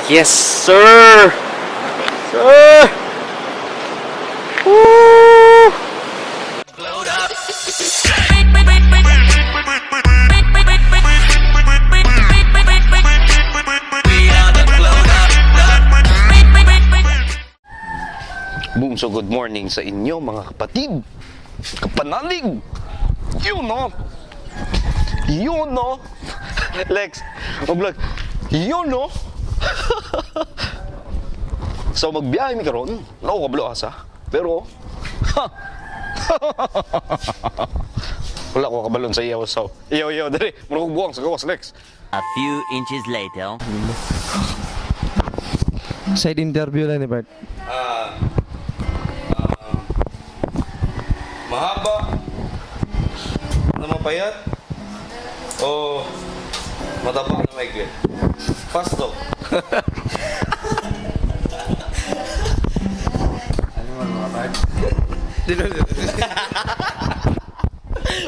Yes, sir! Sir! Woo! Boom, so good morning sa inyo mga kapatid. Kapanalig! You know! You know! Lex, mag-vlog. You know! So magbiyahe mi karon, wala ko kabalo asa. Pero ha. Wala ko kabalon sa iyaw, so. Iyaw iyaw diri, murag buwang sa gawas, Lex. A few inches later. Side interview lang ni Bart. Mahaba na mapayat o mataba na maigli? Fast talk.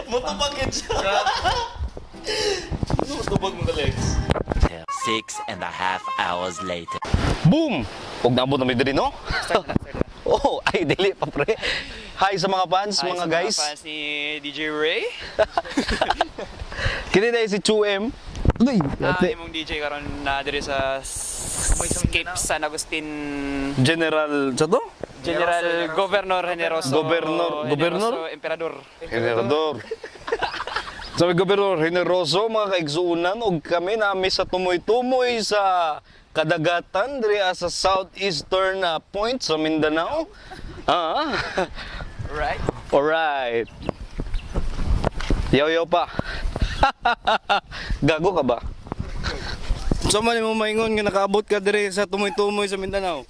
Mutubag yun siya. Mutubag mo, Lex. 6.5 hours later. Boom! Huwag naabot na may diri, no? Oh, ay, dili pa, pre. Hi sa mga fans, Hi mga sa guys. Mga fans ni DJ Ray. Kini na si 2M. Uy, Ah, ate. imong DJ karon na diri sa Cape San Agustin. General, sa to? General Governor Generoso. Governor- Generoso Governor? Emperador. Generador. Sabi Gobernador Generoso, mga kaigsuunan, og kami nami sa tumoy-tumoy sa kadagatan diri sa southeastern point sa Mindanao. Ah. Right? Alright. Yaw-yaw pa. Gago ka ba? Sa man mo maingon nga nakaabot ka dire sa tumoy-tumoy sa Mindanao.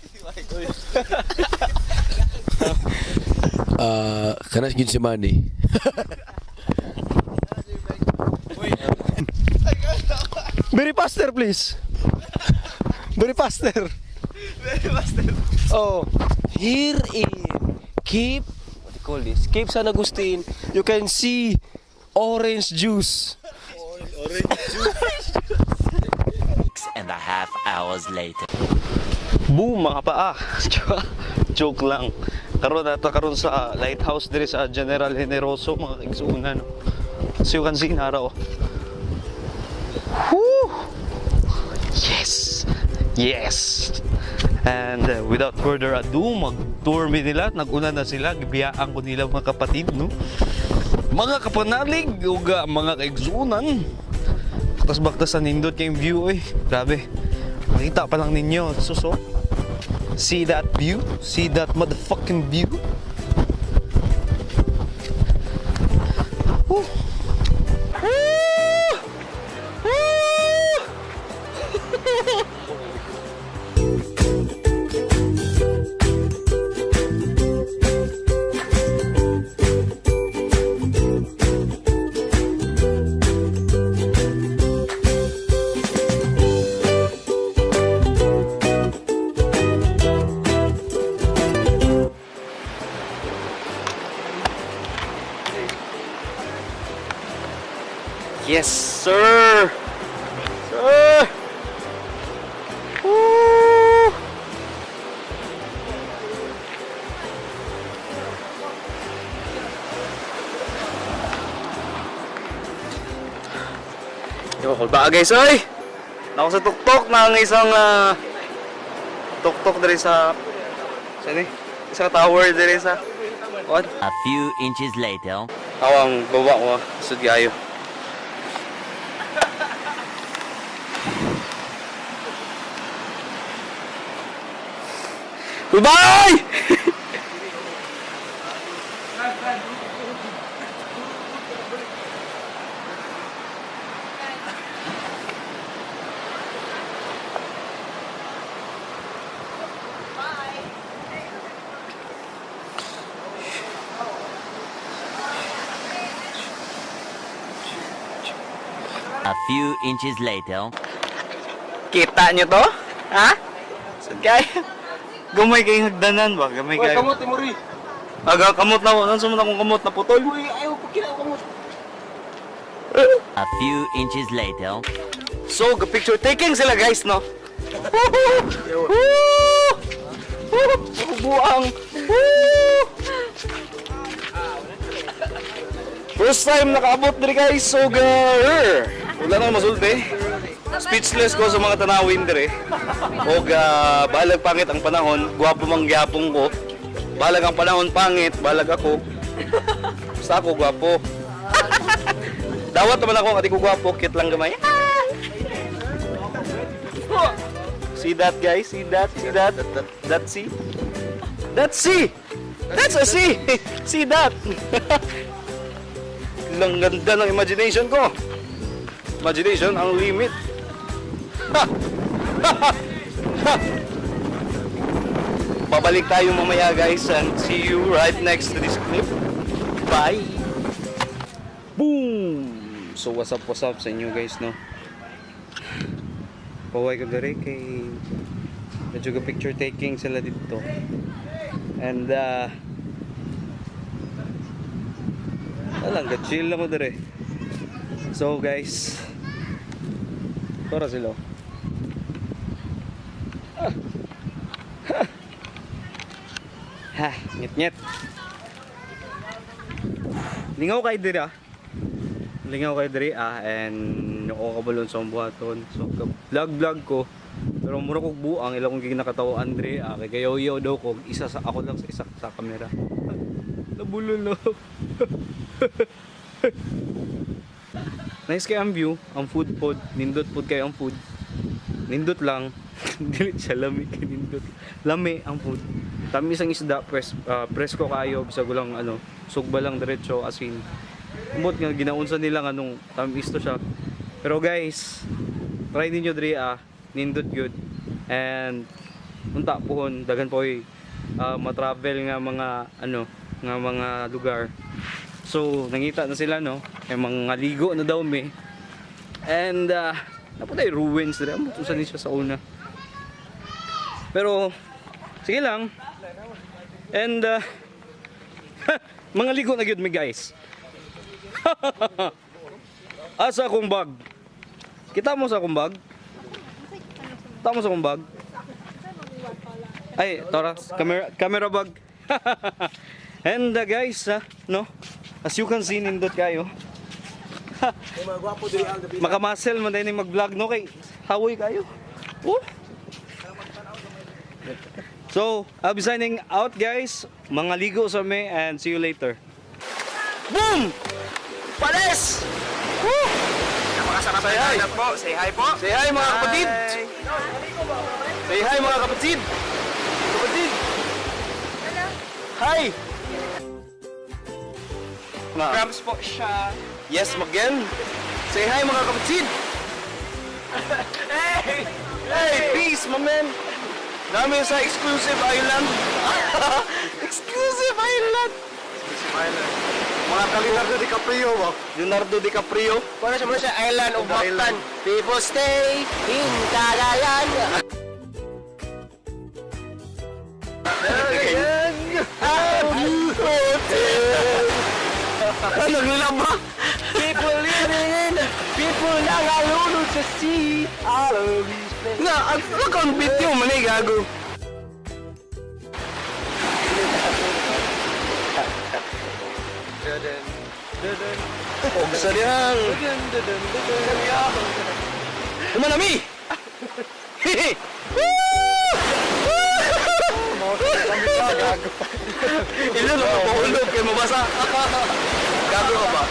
Ah, kanas gyud si Manny. Very faster, please. Very faster. Very faster. Oh, here in Cape, what do you call this? Cape San Agustin, you can see orange juice. 6.5 hours later. Boom, mga paa. Joke lang. Karon nata karon sa lighthouse diri sa General Generoso, mga kaigsuonan. So you can see nara oh. Woo! Yes! Yes! And without further ado, mag-tour mi nila. Nag-una na sila. Gibiyaan ko nila mga kapatid, no? Mga kapanalig, ug mga kaigsuonan. Baktas-baktas sa nindot kayong view, eh. Grabe. Makita pa lang ninyo. Suso. See that view? See that motherfucking view? Woo! Woo! Woo! Yes, sir! Sir! Woo! Yo, kulba guys, oy! Nako sa tuktok ng isang tuktok diri sa saan eh? Isang tower diri sa what? A few inches later. Awang baba ko, sud kayo. Goodbye! A few inches later. Kita nyo to? Ha? Sud kayo. Gamay kay hagdanan ba? Gamay kayo. Kamot, Timuri. Aga kamot na ko. Nanso man akong kamot na putol. Uy, ayaw ko kinaw kamot. A few inches later. So, picture taking sila guys, no? Woo! Woo! Buang! Woo! First time nakaabot diri, guys, so gar. Wala na masulti. Speechless ko sa mga tanawin diri. Og bahalag pangit ang panahon, gwapo man gyapon ko. Bahalag ang panahon pangit, bahalag ako. Basta ako gwapo. Dawat naman ako kati ko gwapo, cute lang gamay. See that, guys? See that? See that? That see? That see! That's a see! See that! Ang ganda ng imagination ko. Imagination ang limit. Ha! Ha! Ha! Babalik tayo mamaya, guys, and see you right next to this clip. Bye! Boom! So what's up sa inyo, guys, no? Paway ko diri kay medyo ga picture taking sila dito. And alang ga chill lang ko diri. So guys, para sila. Ah. Ha. Ha, nyet nyet. Lingaw kay diri ah. Lingaw kay diri ah and ako kabalon sa akong buhaton. So vlog vlog ko. Pero mura kog buang ila kong ginakatawa diri ah kay gayaw daw ko isa sa ako lang sa isa sa kamera. Nabulol no. Nice kay ang view, ang food pod, nindot pod kayo ang food. Nindot lang. Dili siya lami kay nindot. Lami ang food. Tamis ang isda, presko kayo, bisag walang ano, sugba lang diretso asin. Umot nga ginaunsa nila nga nung tamis to siya. Pero guys, try ninyo diri ah, nindot good. And unta puhon daghan po oy matravel nga mga ano nga mga lugar. So, nangita na sila, no? May mga ligo na daw mi. And napunta yung ruins diri. Amo ni siya sa una. Pero sige lang. And mga ligo na gyud mi, guys. Asa akong bag? Kita mo sa akong bag? Kita mo sa akong bag? Ay, Tora, camera, camera bag. And guys, no? As you can see, nindot kayo. Makamasel man din mag-vlog, no? Kay hawoy kayo. Oh. So, I'll be signing out, guys. Mga ligo sa me and see you later. Boom! Pares! Woo! Napakasarap Say hi. na po. Say hi po. Say hi, mga kapatid! Say hi, mga kapatid! Kapatid! Hi! Na. Grams po siya. Yes, again. Say hi, mga kapatid! Hey! Hey! Peace, my man! Namin sa exclusive island. Exclusive island! Exclusive island. Mga ka Leonardo DiCaprio ba? Leonardo DiCaprio. Para sa island of Mactan. People stay in Cagayan. Naglaba! People living in, people nangalunod sa sea. All of these places. Nga, ang ang video man eh, gago. Og sa diyang. Umanami! Hehe! Ilo na mapaulog kay mabasa. Gago ka ba?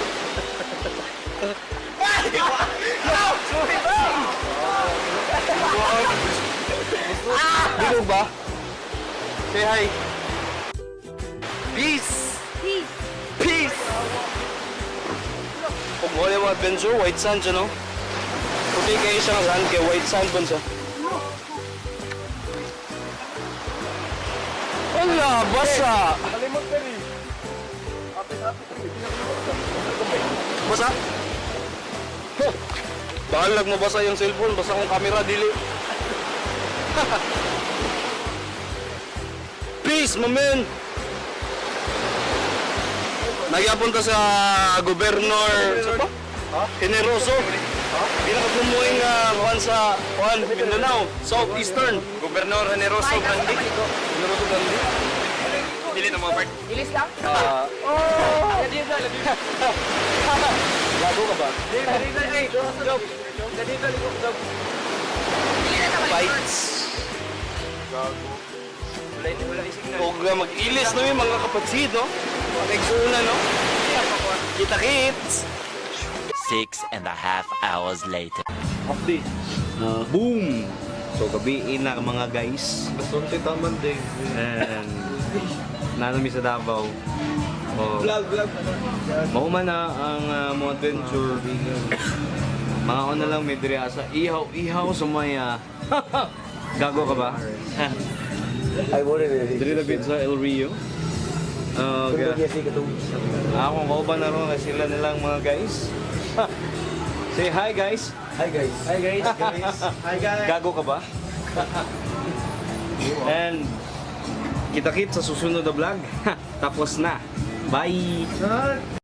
Bilog ba? Say hi. Peace! Peace. Peace! Kung wala yung adventure, white sand siya, no? Puti kayo siya nga sand, kaya white sand ba siya? Wala, basa! Basa? Huh. Bahalag mabasa yung cellphone, basta kong camera, dili. Peace, my man! Nagyapon ta sa Governor sa pa? Generoso. Pila ka tumuoy nga kuan sa kuan Mindanao, Southeastern. Gobernador Generoso Brandi. Generoso Brandi. Dili na mga part. Ilis lang? Gago ka ba? Bites. Gago. Og mag-ilis na mi, mga kapatid, no? Nagsuuna, no? Kita kits. 6.5 hours later. Update. Boom! So gabi na, mga guys. Basunti taman din. And nanami sa Davao. Oh, Vlog, vlog. Mauma na ang mga adventure. Mga na lang may diri sa ihaw ihaw sa may Gago ka ba? I worry. Diri na sa El Rio. Okay. Akong kauban na ron sila nilang mga guys. Say hi, guys. Hi guys. Hi guys. Hi guys. Gago ka ba? And kita-kit sa susunod na vlog. Tapos na. Bye! Bye.